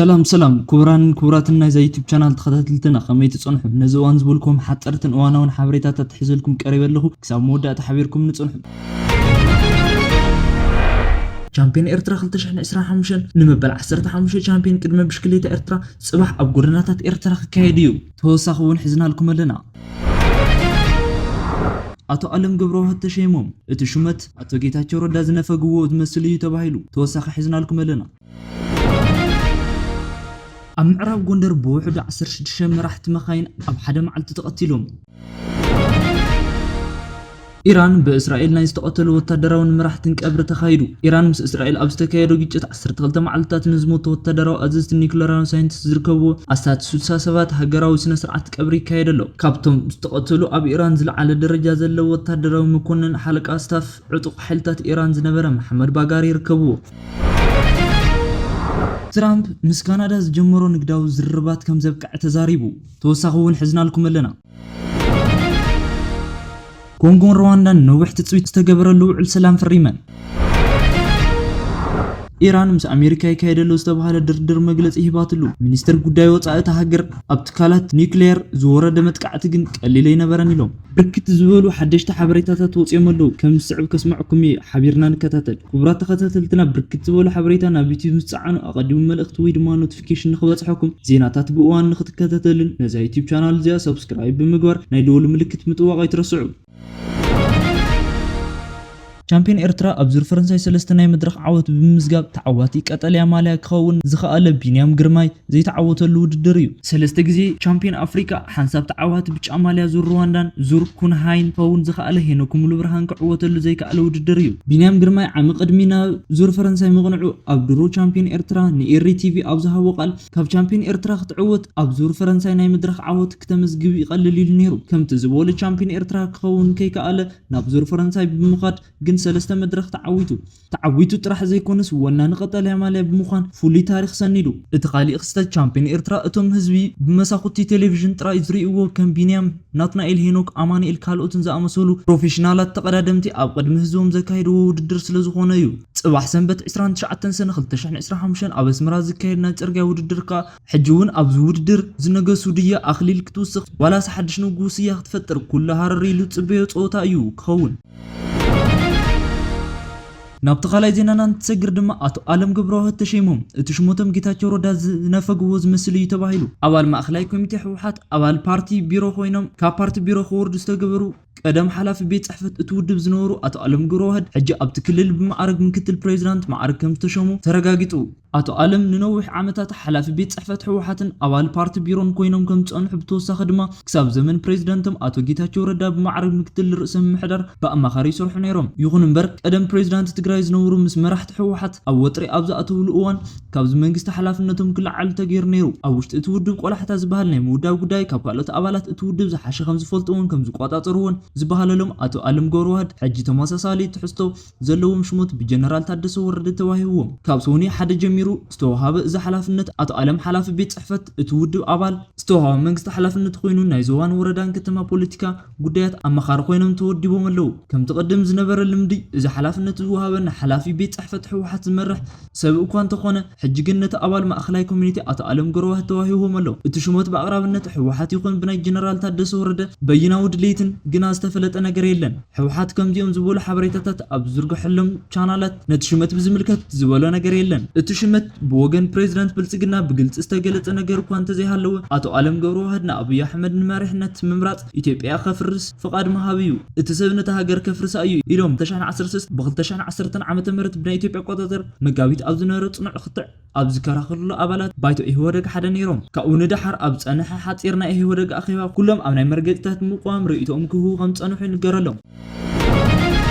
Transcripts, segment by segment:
ሰላም ሰላም፣ ክቡራን ክቡራትን ናይዛ ዩቱብ ቻናል ተኸታተልትና፣ ከመይ ትጸንሑ? ነዚ እዋን ዝበልኩም ሓጠርትን እዋናውን ሓበሬታታት ሒዘልኩም ቀሪበ ኣለኹ። ክሳብ መወዳእታ ሓቢርኩም ንጸንሑ። ቻምፒዮን ኤርትራ ክልተ ሽሕን ዕስራን ሓሙሽተን፣ ንመበል ዓሰርተ ሓሙሽተ ቻምፒዮን ቅድመ ብሽክሌታ ኤርትራ፣ ጽባሕ ኣብ ጎደናታት ኤርትራ ክካየድ እዩ። ተወሳኺ እውን ሒዝናልኩም ኣለና። ኣቶ ኣለም ገብረዋህድ ተሸይሞም። እቲ ሹመት ኣቶ ጌታቸው ረዳ ዝነፈግዎ ዝመስል እዩ ተባሂሉ። ተወሳኺ ሒዝናልኩም ኣለና። ኣብ ምዕራብ ጎንደር ብውሕዱ ዓሰርተ ሽዱሽተ መራሕቲ መኻይን ኣብ ሓደ መዓልቲ ተቐቲሎም። ኢራን ብእስራኤል ናይ ዝተቐተሉ ወታደራውን መራሕትን ቀብሪ ተኻይዱ። ኢራን ምስ እስራኤል ኣብ ዝተካየዶ ግጭት ዓሰርተ ክልተ መዓልትታት ንዝሞቱ ወታደራዊ ኣዘዝቲ ኒውክለራዊ ሳይንቲስት ዝርከብዎ ኣስታት ስድሳ ሰባት ሃገራዊ ስነ ስርዓት ቀብሪ ይካየድ ኣሎ። ካብቶም ዝተቐተሉ ኣብ ኢራን ዝለዓለ ደረጃ ዘለዎ ወታደራዊ መኮንን ሓለቃ ስታፍ ዕጡቕ ሓይልታት ኢራን ዝነበረ መሓመድ ባጋሪ ይርከብዎ። ትራምፕ ምስ ካናዳ ዝጀመሮ ንግዳዊ ዝርርባት ከም ዘብቅዐ ተዛሪቡ። ተወሳኺ እውን ሒዝናልኩም ኣለና። ኮንጎን ሩዋንዳን ነዊሕ ትጽቢት ዝተገበረሉ ውዕል ሰላም ፈሪመን። ኢራን ምስ ኣሜሪካ ይካየደሉ ዝተባሃለ ድርድር መግለጺ ሂባትሉ። ሚኒስትር ጉዳይ ወጻኢ እታ ሃገር ኣብ ትካላት ኒውክሌር ዝወረደ መጥቃዕቲ ግን ቀሊል ኣይነበረን ኢሎም። ብርክት ዝበሉ ሓደሽቲ ሓበሬታታት ወጺኦም ኣለዉ። ከም ዝስዕብ ከስምዐኩም እየ። ሓቢርና ንከታተል። ክቡራት ተኸታተልትና፣ ብርክት ዝበሉ ሓበሬታ ናብ ዩቲዩብ ምስ ጸዓኑ ኣቐዲሙ መልእኽቲ ወይ ድማ ኖቲፊኬሽን ንኽበጽሐኩም፣ ዜናታት ብእዋን ንኽትከታተልን ነዛ ዩቲዩብ ቻናል እዚኣ ሰብስክራይብ ብምግባር ናይ ደወል ምልክት ምጥዋቕ ኣይትረስዑ። ቻምፒዮን ኤርትራ ኣብ ዙር ፈረንሳይ ሰለስተ ናይ መድረኽ ዓወት ብምምዝጋብ ተዓዋቲ ቀጠልያ ማልያ ክኸውን ዝኸኣለ ቢንያም ግርማይ ዘይተዓወተሉ ውድድር እዩ። ሰለስተ ግዜ ቻምፒዮን ኣፍሪቃ፣ ሓንሳብ ተዓዋቲ ብጫ ማልያ ዙር ሩዋንዳን ዙር ኩንሃይን ክኸውን ዝኸኣለ ሄኖክ ሙሉብርሃን ክዕወተሉ ዘይከኣለ ውድድር እዩ። ቢንያም ግርማይ ዓሚ ቅድሚ ናብ ዙር ፈረንሳይ ምቕንዑ ኣብ ድሮ ቻምፒዮን ኤርትራ ንኤሪ ቲቪ ኣብ ዝሃቦ ቃል፣ ካብ ቻምፒዮን ኤርትራ ክትዕወት ኣብ ዙር ፈረንሳይ ናይ መድረኽ ዓወት ክተመዝግብ ይቐልል ኢሉ ነይሩ። ከምቲ ዝበሎ ቻምፒዮን ኤርትራ ክኸውን ከይከኣለ ናብ ዙር ፈረንሳይ ብምኻድ ግን ሰለስተ መድረኽ ተዓዊቱ። ተዓዊቱ ጥራሕ ዘይኮነስ ወናኒ ቀጠልያ ማልያ ብምዃን ፍሉይ ታሪኽ ሰኒዱ። እቲ ካሊእ ክስተት ቻምፒዮን ኤርትራ እቶም ህዝቢ ብመሳኹቲ ቴሌቪዥን ጥራይ ዝርእይዎ ከም ቢንያም፣ ናትናኤል ሄኖክ፣ ኣማኑኤል ካልኦትን ዝኣመሰሉ ፕሮፌሽናላት ተቐዳደምቲ ኣብ ቅድሚ ህዝቦም ዘካይድዎ ውድድር ስለ ዝኾነ እዩ። ጽባሕ ሰንበት ዕስራን ትሽዓተን ሰነ ክልተ ሽሕን ዕስራን ሓሙሽተን ኣብ ኣስመራ ዝካየድ ናይ ጽርግያ ውድድር ከኣ ሕጂ እውን ኣብዚ ውድድር ዝነገሱ ድያ ኣኽሊል ክትውስኽ ዋላስ ሓድሽ ንጉስ እያ ክትፈጥር ኩሉ ሃረር ኢሉ ዝጽበዮ ጸወታ እዩ ክኸውን። ናብቲ ካልኣይ ዜናና እንትሰግር ድማ ኣቶ ኣለም ገብረዋህድ ተሸይሞም። እቲ ሽሞቶም ጌታቸው ረዳ ዝነፈግዎ ዝመስል እዩ ተባሂሉ። ኣባል ማእኸላይ ኮሚቴ ህወሓት፣ ኣባል ፓርቲ ቢሮ ኮይኖም፣ ካብ ፓርቲ ቢሮ ክወርዱ ዝተገበሩ ቀደም ሓላፊ ቤት ጽሕፈት እቲ ውድብ ዝነበሩ ኣቶ ኣለም ገብረዋህድ ሕጂ ኣብቲ ክልል ብማዕረግ ምክትል ፕሬዚዳንት ማዕረግ ከም ዝተሸሙ ተረጋጊጹ። ኣቶ ኣለም ንነዊሕ ዓመታት ሓላፊ ቤት ጽሕፈት ህወሓትን ኣባል ፓርቲ ቢሮን ኮይኖም ከም ዝጸንሑ፣ ብተወሳኺ ድማ ክሳብ ዘመን ፕሬዚዳንቶም ኣቶ ጌታቸው ረዳ ብማዕረግ ምክትል ርእሰ ምምሕዳር ብኣማኻሪ ይሰርሑ ነይሮም። ይኹን እምበር ቀደም ፕሬዚዳንት ትግራይ ዝነበሩ ምስ መራሕቲ ህወሓት ኣብ ወጥሪ ኣብ ዝኣተውሉ እዋን ካብዚ መንግስቲ ሓላፍነቶም ክለዓሉ ተገይሩ ነይሩ። ኣብ ውሽጢ እቲ ውድብ ቆላሕታ ዝበሃል ናይ ምውዳብ ጉዳይ ካብ ካልኦት ኣባላት እቲ ውድብ ዝሓሸ ከም ዝፈልጥዎን ከም ዝቆጻጸርዎን ዝበሃለሎም ኣቶ ኣለም ገብረዋህድ ሕጂ ተመሳሳሊ ትሕዝቶ ዘለዎም ሽሞት ብጀነራል ታደሰ ወረደ ተዋሂብዎም። ካብ ሰውኒ ሓደ ጀሚሩ ዝተዋሃበ እዚ ሓላፍነት ኣቶ ኣለም ሓላፊ ቤት ጽሕፈት እቲ ውድብ ኣባል ዝተዋሃበ መንግስቲ ሓላፍነት ኮይኑ ናይ ዞባን ወረዳን ከተማ ፖለቲካ ጉዳያት ኣማኻሪ ኮይኖም ተወዲቦም ኣለዉ። ከምቲ ቅድም ዝነበረ ልምዲ እዚ ሓላፍነት ዝወሃበ ንሓላፊ ቤት ጽሕፈት ህወሓት ዝመርሕ ሰብ እኳ እንተኾነ፣ ሕጂ ግን ነቲ ኣባል ማእኸላይ ኮሚኒቲ ኣቶ ኣለም ገብረዋህድ ተዋሂቦም ኣሎ። እቲ ሽሞት ብኣቕራብነት ህወሓት ይኹን ብናይ ጀነራል ታደሰ ወረደ በይናዊ ድሌትን ግና ዝተፈለጠ ነገር የለን። ህወሓት ከምዚኦም ዝበሉ ሓበሬታታት ኣብ ዝዝርግሐሎም ቻናላት ነቲ ሽመት ብዝምልከት ዝበሎ ነገር የለን። እቲ ሽመት ብወገን ፕሬዚዳንት ብልጽግና ብግልጺ ዝተገለጸ ነገር እኳ እንተዘይሃለወ፣ ኣቶ ኣለም ገብረዋህድ ንኣብይ ኣሕመድ ንመሪሕነት ምምራጽ ኢትዮጵያ ከፍርስ ፍቓድ ምሃብ እዩ። እቲ ሰብ ነታ ሃገር ከፍርሳ እዩ ኢሎም ክልተ ሽሕን ዓሰርተ ሰለስተ፣ ብ2013 ዓመተ ምህረት ብናይ ኢትዮጵያ ኣቆጻጽር መጋቢት ኣብ ዝነበረ ጽኑዕ ክትዕ ኣብ ዝከራኸርሉ ኣባላት ባይቶ ኢህወደግ ሓደ ነይሮም። ካብኡ ንደሓር ኣብ ዝጸንሐ ሓጺር ናይ ኢህወደግ ኣኼባ ኩሎም ኣብ ናይ መርገጺታት ምቕዋም ርእይቶኦም ክህቡ ከም ዝጸንሑ ይንገረሎም።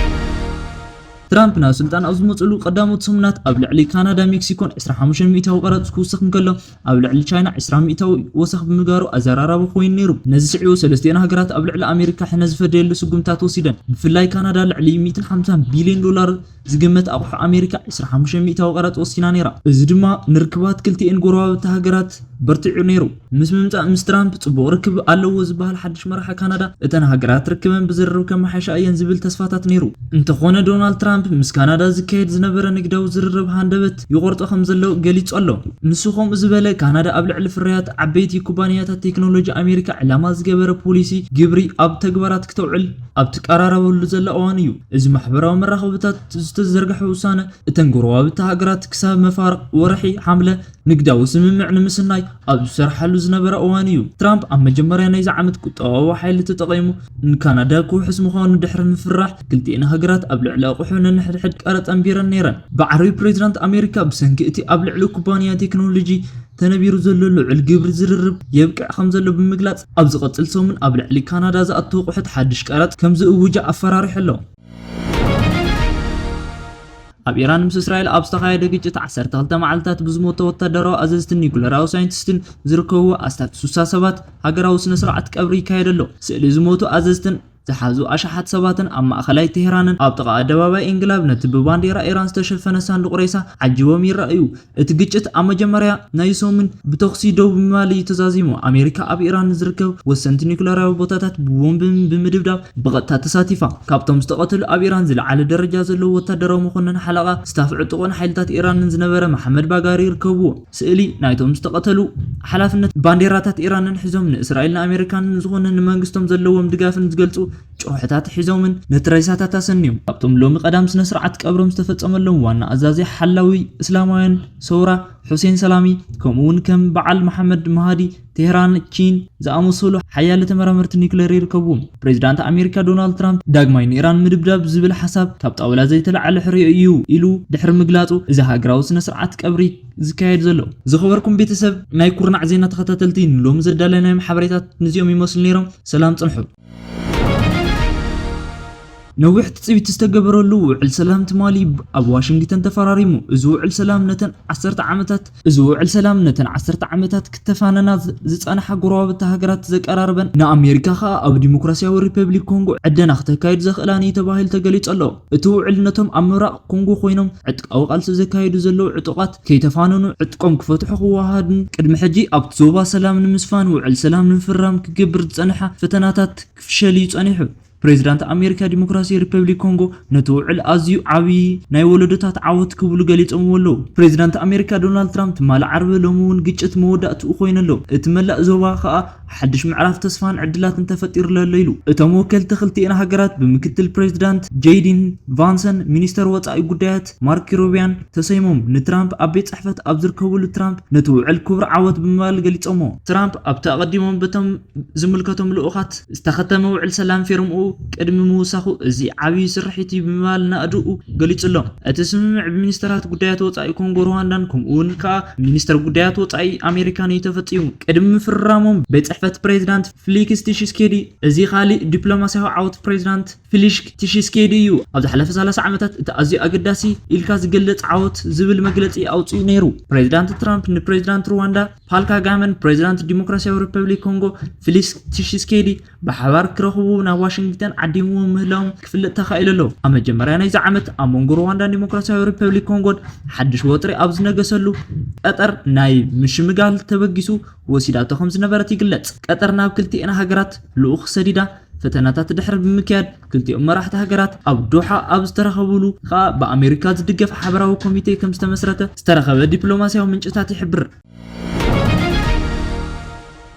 ትራምፕ ናብ ስልጣን ኣብ ዝመጽሉ ቀዳሞት ሰሙናት ኣብ ልዕሊ ካናዳ፣ ሜክሲኮን ዕስራ ሓሙሽተ ሚእታዊ ቀረጽ ክውስኽ እንከሎ፣ ኣብ ልዕሊ ቻይና ዕስራ ሚእታዊ ወሰኽ ብምግባሩ ኣዘራራቢ ኮይኑ ነይሩ። ነዚ ስዒቡ ሰለስቲኤን ሃገራት ኣብ ልዕሊ ኣሜሪካ ሕነ ዝፈደየሉ ስጉምታት ወሲደን። ብፍላይ ካናዳ ልዕሊ ሚእትን ሓምሳን ቢልዮን ዶላር ዝግመት ኣቑሑ ኣሜሪካ ዕስራ ሓሙሽተ ሚእታዊ ቀረጽ ወሲና ነይራ። እዚ ድማ ንርክባት ክልቲኤን ጎረባብቲ ሃገራት በርቲዑ ነይሩ። ምስ ምምጻእ ምስ ትራምፕ ጽቡቕ ርክብ ኣለዎ ዝበሃል ሓድሽ መራሒ ካናዳ፣ እተን ሃገራት ርክበን ብዝርርብ ከመሓይሻ እየን ዝብል ተስፋታት ነይሩ። እንተኾነ ዶናልድ ትራምፕ ምስ ካናዳ ዝካየድ ዝነበረ ንግዳዊ ዝርርብ ሃንደበት ይቖርጦ ከም ዘሎ ገሊጹ ኣሎ። ንሱ ከምኡ ዝበለ፣ ካናዳ ኣብ ልዕሊ ፍርያት ዓበይቲ ኩባንያታት ቴክኖሎጂ ኣሜሪካ ዕላማ ዝገበረ ፖሊሲ ግብሪ ኣብ ተግባራት ክተውዕል ኣብ ትቀራረበሉ ዘላ እዋን እዩ። እዚ ማሕበራዊ መራኸብታት ዝተዘርግሐ ውሳነ፣ እተን ጎረባብቲ ሃገራት ክሳብ መፋርቕ ወርሒ ሓምለ ንግዳዊ ስምምዕ ንምስናይ ኣብ ዝሰርሓሉ ዝነበረ እዋን እዩ። ትራምፕ ኣብ መጀመርያ ናይዚ ዓመት ቁጠባዊ ሓይሊ ተጠቒሙ ንካናዳ ክውሕስ ምዃኑ ድሕሪ ምፍራሕ፣ ክልቲኤን ሃገራት ኣብ ልዕሊ ኣቑሑ ነንሕድሕድ ቀረጽ ኣንቢረን ነይረን። ብዓርቢ ፕሬዚዳንት ኣሜሪካ ብሰንኪ እቲ ኣብ ልዕሊ ኩባንያ ቴክኖሎጂ ተነቢሩ ዘሎ ልዑል ግብሪ ዝርርብ የብቅዕ ከም ዘሎ ብምግላጽ፣ ኣብ ዝቐጽል ሰሙን ኣብ ልዕሊ ካናዳ ዝኣቱ ኣቑሑት ሓድሽ ቀረጽ ከም ዝእውጃ ኣፈራሪሑ ኣሎ። ኣብ ኢራን ምስ እስራኤል ኣብ ዝተኻየደ ግጭት ዓሰርተ ክልተ መዓልታት ብዝሞተ ወታደራዊ ኣዘዝትን ኒኩለራዊ ሳይንቲስትን ዝርከብዎ ኣስታት ስሳ ሰባት ሃገራዊ ስነ ስርዓት ቀብሪ ይካየድ ኣሎ። ስእሊ ዝሞቱ ኣዘዝትን ዝሓዙ ኣሽሓት ሰባትን ኣብ ማእኸላይ ቴህራንን ኣብ ጥቓ ኣደባባይ ኢንግላብ ነቲ ብባንዴራ ኢራን ዝተሸፈነ ሳንዱቕ ሬሳ ዓጂቦም ይረኣዩ። እቲ ግጭት ኣብ መጀመርያ ናይ ሰሙን ብተኹሲ ደው ብምባል እዩ ተዛዚሙ። ኣሜሪካ ኣብ ኢራን ዝርከብ ወሰንቲ ኒኩለራዊ ቦታታት ብቦምብን ብምድብዳብ ብቐጥታ ተሳቲፋ። ካብቶም ዝተቐተሉ ኣብ ኢራን ዝለዓለ ደረጃ ዘለዎ ወታደራዊ መኮንን ሓለቓ ስታፍ ዕጡቕን ሓይልታት ኢራንን ዝነበረ መሓመድ ባጋሪ ይርከብዎ። ስእሊ ናይቶም ዝተቐተሉ ሓላፍነት ባንዴራታት ኢራንን ሒዞም ንእስራኤልን ኣሜሪካን ዝኾነ ንመንግስቶም ዘለዎም ድጋፍን ዝገልጹ ጭርሖታት ሒዞምን ነቲ ሬሳታት ኣሰንዮም። ካብቶም ሎሚ ቀዳም ስነ ስርዓት ቀብሮም ዝተፈጸመሎም ዋና ኣዛዚ ሓላዊ እስላማውያን ሰውራ ሑሴን ሰላሚ፣ ከምኡ እውን ከም በዓል መሓመድ ማሃዲ ቴህራን ቺን ዝኣመሰሉ ሓያለ ተመራመርቲ ኒውክሌር ይርከብዎም። ፕሬዚዳንት ኣሜሪካ ዶናልድ ትራምፕ ዳግማይ ንኢራን ምድብዳብ ዝብል ሓሳብ ካብ ጣውላ ዘይተለዓለ ሕርዮ እዩ ኢሉ ድሕሪ ምግላጹ፣ እዚ ሃገራዊ ስነ ስርዓት ቀብሪ ዝካየድ ዘሎ። ዝኸበርኩም ቤተሰብ ናይ ኩርናዕ ዜና ተኸታተልቲ፣ ንሎሚ ዘዳለናዮም ሓበሬታት ንዚኦም ይመስሉ ነይሮም። ሰላም ጽንሑ። ነዊሕ ትጽቢት ዝተገበረሉ ውዕል ሰላም ትማሊ ኣብ ዋሽንግተን ተፈራሪሙ። እዚ ውዕል ሰላም ነተን ዓሰርተ ዓመታት፣ እዚ ውዕል ሰላም ነተን ዓሰርተ ዓመታት ክተፋነና ዝ-፣ ዝጸንሓ ጎረባብቲ ሃገራት ዘቀራርበን፣ ንኣሜሪካ ከኣ ኣብ ዲሞክራሲያዊ ሪፐብሊክ ኮንጎ ዕደና ክተካይድ ዘኽእላን እዩ ተባሂሉ ተገሊጹ ኣሎ። እቲ ውዕል ነቶም ኣብ ምብራቕ ኮንጎ ኮይኖም ዕጥቃዊ ቃልሲ ዘካይዱ ዘለዉ ዕጡቓት ከይተፋነኑ ዕጥቆም ክፈትሑ ክወሃሃድን ቅድሚ ሕጂ ኣብቲ ዞባ ሰላም ንምስፋን ውዕል ሰላም ንምፍራም ክገብር ዝጸንሓ ፈተናታት ክፍሸል እዩ ጸኒሑ። ፕሬዚዳንት ኣሜሪካ ዲሞክራሲ ሪፐብሊክ ኮንጎ ነቲ ውዕል ኣዝዩ ዓብዪ ናይ ወለዶታት ዓወት ክብሉ ገሊጾምዎ ኣለዉ። ፕሬዚዳንት ኣሜሪካ ዶናልድ ትራምፕ ትማሊ ዓርቢ ሎሚ እውን ግጭት መወዳእትኡ ኮይኑ ኣሎ። እቲ መላእ ዞባ ከኣ ሓድሽ ምዕራፍ ተስፋን ዕድላትን ተፈጢሩሉ ኣሎ ኢሉ። እቶም ወከልቲ ክልቲኤን ሃገራት ብምክትል ፕሬዚዳንት ጄይዲን ቫንሰን ሚኒስተር ወጻኢ ጉዳያት ማርክ ሩቢያን ተሰይሞም ንትራምፕ ኣብ ቤት ጽሕፈት ኣብ ዝርከብሉ ትራምፕ ነቲ ውዕል ክቡር ዓወት ብምባል ገሊጾሞ። ትራምፕ ኣብቲ ኣቐዲሞም በቶም ዝምልከቶም ልኡኻት ዝተኸተመ ውዕል ሰላም ፊርምኡ ቅድሚ ምውሳኹ፣ "እዚ ዓብዪ ስርሒት እዩ" ብምባል ናእድኡ ገሊጹ ኣሎ። እቲ ስምምዕ ብሚኒስተራት ጉዳያት ወጻኢ ኮንጎ፣ ሩዋንዳን ከምኡ እውን ከኣ ሚኒስተር ጉዳያት ወጻኢ ኣሜሪካን እዩ ተፈጺሙ። ቅድሚ ምፍርራሞም ቤት ጽሕፈት ፕሬዚዳንት ፊሊክስ ቲሺስኬዲ፣ "እዚ ካልእ ዲፕሎማስያዊ ዓወት ፕሬዚዳንት ፊሊክስ ቲሺስኬዲ እዩ። ኣብ ዝሓለፈ ሰላሳ ዓመታት እቲ ኣዝዩ ኣገዳሲ ኢልካ ዝገለጽ ዓወት" ዝብል መግለጺ ኣውጺኡ ነይሩ። ፕሬዚዳንት ትራምፕ ንፕሬዚዳንት ሩዋንዳ ፓል ካጋመን ፕሬዚዳንት ዲሞክራሲያዊ ሪፐብሊክ ኮንጎ ፊሊክስ ቲሺስኬዲ ብሓባር ክረኽቡ ናብ ዋሽንግተን ዓዲምዎም ምህላዎም ክፍለጥ ተኻኢሉ ኣሎ። ኣብ መጀመርያ ናይዚ ዓመት ኣብ መንጎ ሩዋንዳን ዲሞክራሲያዊ ሪፐብሊክ ኮንጎን ሓድሽ ወጥሪ ኣብ ዝነገሰሉ፣ ቀጠር ናይ ምሽምጋል ተበጊሱ ወሲዳቶ ከም ዝነበረት ይግለጽ። ቀጠር ናብ ክልቲኤን ሃገራት ልኡኽ ሰዲዳ ፈተናታት ድሕሪ ብምክያድ፣ ክልቲኦም መራሕቲ ሃገራት ኣብ ዶሓ ኣብ ዝተረኸብሉ ከኣ ብኣሜሪካ ዝድገፍ ሓበራዊ ኮሚቴ ከም ዝተመስረተ ዝተረኸበ ዲፕሎማስያዊ ምንጭታት ይሕብር።